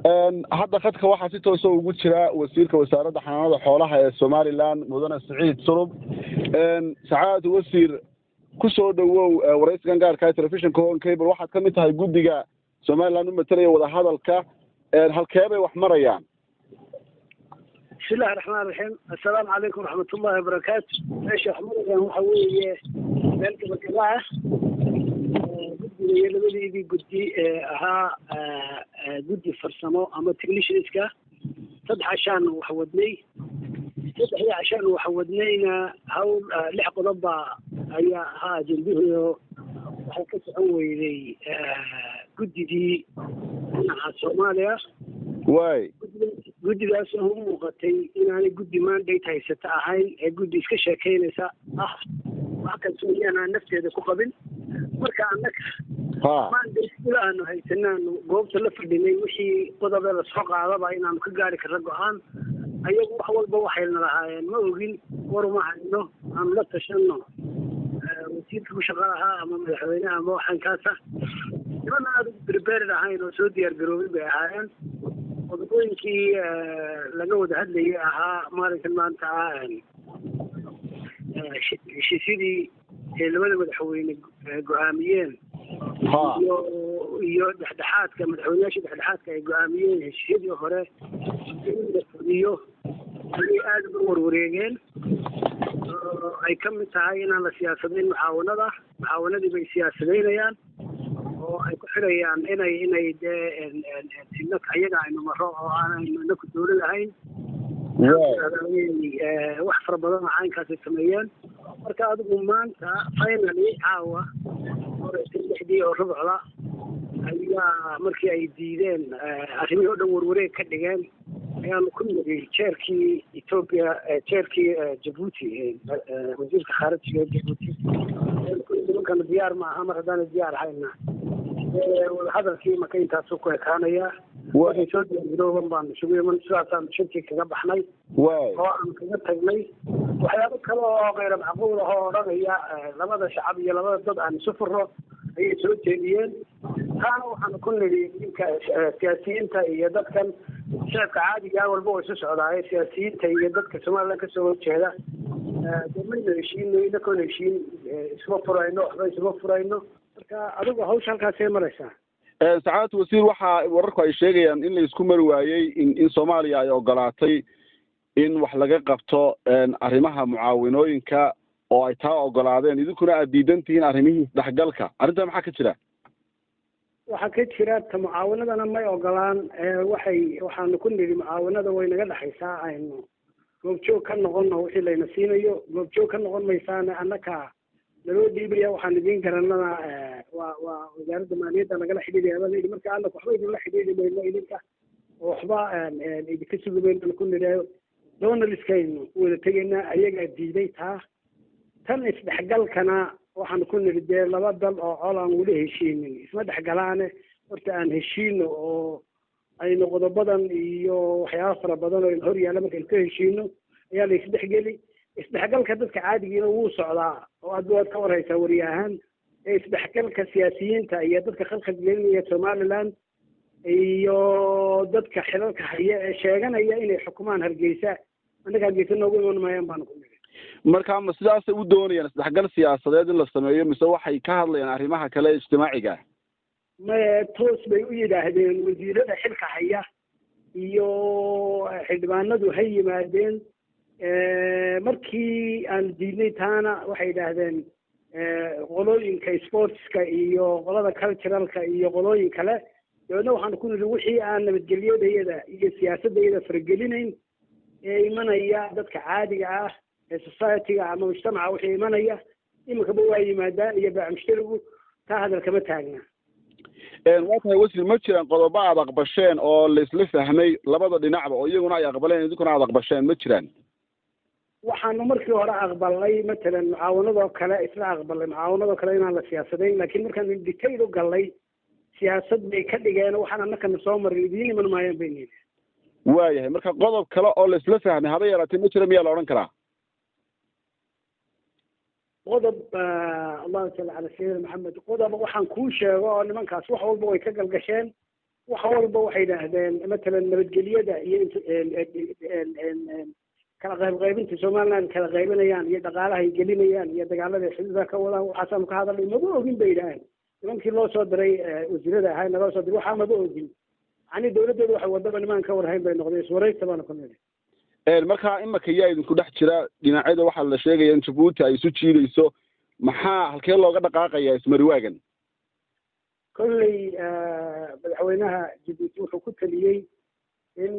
Hadda khadka waxaa si toosa ugu jira wasiirka wasaaradda xanaanada xoolaha ee Somaliland, mudane Siciid Sulub. Sacaad wasiir, ku soo dhowow waraysigan gaarka telefishinka Horn Cable. Waxaad ka mid tahay guddiga Somaliland u matalaya wadahadalka. Halkee bay wax marayaan? Bismillahi raxmaan raxiim. Assalaamu calaykum waraxmatullahi wabarakaatu. Meesha wax marayaan waxa weeye meel gabagaba ah. Guddiga iyo labadiidii guddi ee ahaa guddi farsamo ama technicianska, 3 cashaan wax wadnay. 3dii cashaan wax wadnayna hawl 6 qodob baa ayaa ahaa ajendahuyo. Waxay ka socon weyday guddidii dhinaca Soomaaliya. Guddigaas oo u muuqatay inaanay guddi mandate haysata ahayn ee guddi iska sheekeynaysa ah, wax kalsooniyaan aan nafteeda ku qabin. Marka annaga mandate sida aanu haysanaanu goobta la fadhinay, wixii qodobe lasoo qaadaba inaanu ka gaari karno go-aan. Ayagu wax walba waxayna lahaayeen ma ogin, waruma hayno, aanu la tashano wasiirka ku shaqa lahaa ama madaxweynaha ama waxaan kaasa. Niman aada u prepared ahayn oo soo diyaar garoobin bay ahaayeen. Qodobooyinkii laga wada hadlayay ahaa maalinkan maanta ah heshiisyadii ee labada madaxweyne go-aamiyeen iyo dhexdhexaadka, madaxweyneyaashii dhexdhexaadka ay go-aamiyeen heshiisyadii hore in la fuliyo ayay aada uga warwareegeen, oo ay ka mid tahay inaan la siyaasadayn mucaawanada. Mucaawanadii bay siyaasadaynayaan oo ay ku xidhayaan inay dee inaka ayaga aynu maro oo aanaynu inaku dawlad ahayn. Wax fara badan oo caynkaasay sameeyeen. Marka adigu maanta finally caawa horeysay 6dii oo rubcda ayaa markii ay diideen arrimihii oo dhan warwareeg ka dhigeen ayaanu ku niri chairkii Ethiopia, chairkii Jabuuti, wasiirka khaarijiga ee Jabuuti, nimankana diyaar ma aha. Mar haddaana diyaar ahayna wadahadalkii maka intaasuu ku ekaanaya. Waxay soo diyaargarooban baanu isugu iman. Sidaasaanu shirkii kaga baxnay oo aanu kaga tagnay. Waxyaabo kale oo keyra macquul ah oo odhanaya labada shacab iyo labada dad aan isu furro ayay soo jeediyeen. Taana waxaanu ku nidhi ninka siyaasiyiinta iyo dadkan shacabka caadiga walba oo isu socdaaye, siyaasiyiinta iyo dadka Somaliland kasoo horjeeda dee maynu heshiino, inakoona heshiin isuma furayno, waxba isuma furayno. Marka adigu hawsha halkaasay maraysaa. Sacaadatu wasiir, waxaa wararku ay sheegayaan in la isku mari waayey in Soomaaliya ay ogolaatay in wax laga qabto arrimaha mucaawinooyinka oo ay taa ogolaadeen, idinkuna aad diidan tihiin arrimihii isdhexgalka. Arrintaa maxaa ka jira? Waxaa ka jira ta mucaawanadana may ogolaan. Waxay waxaanu ku nidhi mucaawanada way naga dhexaysaa, aynu goobjoog ka noqono wixii layna siinayo. Goobjoog ka noqon maysaane, annaka naloo dhiibaya. Waxaan idiin garanana waa wasaaradda maaliyadda nagala xidhiidhaya baa layidhi. Marka annaka waxba idinla xidhiidhi mayno idinka oo waxba idinka sugi mayno ku nidhi, donorskaynu wada tegaynaa. Ayagaa diiday taa. Tan isdhexgalkana waxaanu ku nidhi dee laba dal oo col aan weli heshiinin isma dhexgalaane, horta aan heshiino oo aynu qodobadan iyo waxyaaba fara badan oo hor yaalla markaynu ka heshiino ayaa la isdhexgeli. Isdhexgalka dadka caadigiina wuu socdaa oo aad waad ka warhaysaa wariye ahaan. Ee isdhexgalka siyaasiyiinta iyo dadka khalkhal gelinaya Somaliland iyo dadka xilalka haya ee sheeganaya inay xukumaan Hargeysa, annaga Hargeysa noogu iman maayaan baanu ku nidhi. Marka ma sidaasay u doonayaan isdhexgal siyaasadeed in la sameeyo, mise waxay ka hadlayaan arrimaha kale ee ijtimaaciga? Maye, toos bay u yidhaahdeen wasiirada xilka haya iyo xildhibaanadu ha yimaadeen. Markii aan diidnay taana waxay yidhaahdeen qolooyinka sportska iyo qolada culturalka iyo qolooyin kale. Dabeedna waxaanu ku nidhi wixii aan nabadgelyadayada iyo siyaasadayada faragelinayn ee imanaya, dadka caadiga ah ee society-ga ama mujtamaca wixii imanaya iminkaba waa yimaadaan iyo baac mushtarigu, taa hadal kama taagna. Waa tahay wasiir, ma jiraan qodobo aad aqbasheen oo laisla fahmay labada dhinacba oo iyaguna ay aqbaleen idinkuna aad aqbasheen, ma jiraan? Waxaanu markii hore aqbalnay matalan mucaawanadoo kale, isla aqbalnay mucaawanadoo kale inaan la siyaasadayn, laakiin markaanu detail u gallay siyaasad bay ka dhigeen. Waxaan annakana soo marin idiin iman maayaan bay nidhi. Waayahay, marka qodob kale oo laisla fahmay haba yaraatee ma jira miyaa la odhan karaa? Qodob, allahuma salli cala sayidina Maxamed, qodob waxaan kuu sheego oo nimankaas wax walba way ka galgasheen. Wax walba waxay yidhaahdeen, matalan nabadgelyada iyo kala qaybqaybinta Somaliland kala qaybinayaan iyo dhaqaalaha ay gelinayaan iyo dagaalada xuduudaha ka wadaan, waxaasaanu ka hadalnay. Maba ogin bay yidhaaheen nimankii loo soo diray, wasiirada ahaa naloo soo diray. Waxaa maba ogin, macnii dawladooda waxay wadaba nimaan ka warhayn bay noqdeen. Iswaraysta baanu ka nidhi. Marka imaka yaa idinku dhex jira dhinacyada? Waxaa la sheegaya in Jabuuti ay isu jiidayso. Maxaa halkee looga dhaqaaqayaa ismariwaagan? Kolley madaxweynaha Jabuuti wuxuu ku taliyey in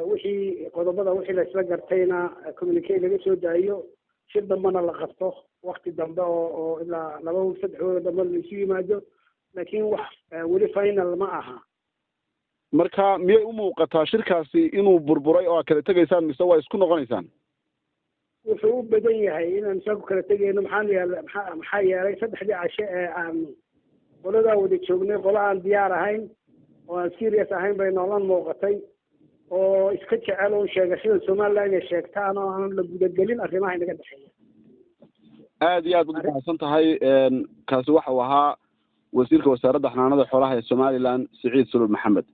wixii qodobada wixii la isla gartayna communique laga soo daayo, shir dambena la qabto wakti dambe oo ilaa 2 week 3 week dambe la isu yimaado, laakiin wax weli final ma aha. Marka miyay u muuqataa shirkaasi inuu burburay oo aad kala tegaysaan, mise waa isku noqonaysaan? Wuxuu u badan yahay inaan isagu kala tegayno. Maxaa yeelay maxaa yeelay 3dii cashe ee aan qoladaa wada joognay, qolo aan diyaar ahayn oo aan serious ahayn bay noolan muuqatay, oo iska jecel un sheegashada Somaliland inay sheegtaan oo aan la gudagelin arrimaha inaga dhexeeya. Aad iyo aad baad umahadsan tahay. Kaasi waxa uu ahaa wasiirka wasaaradda xanaanada xoolaha ee Somaliland, Siciid Sulub Maxamed.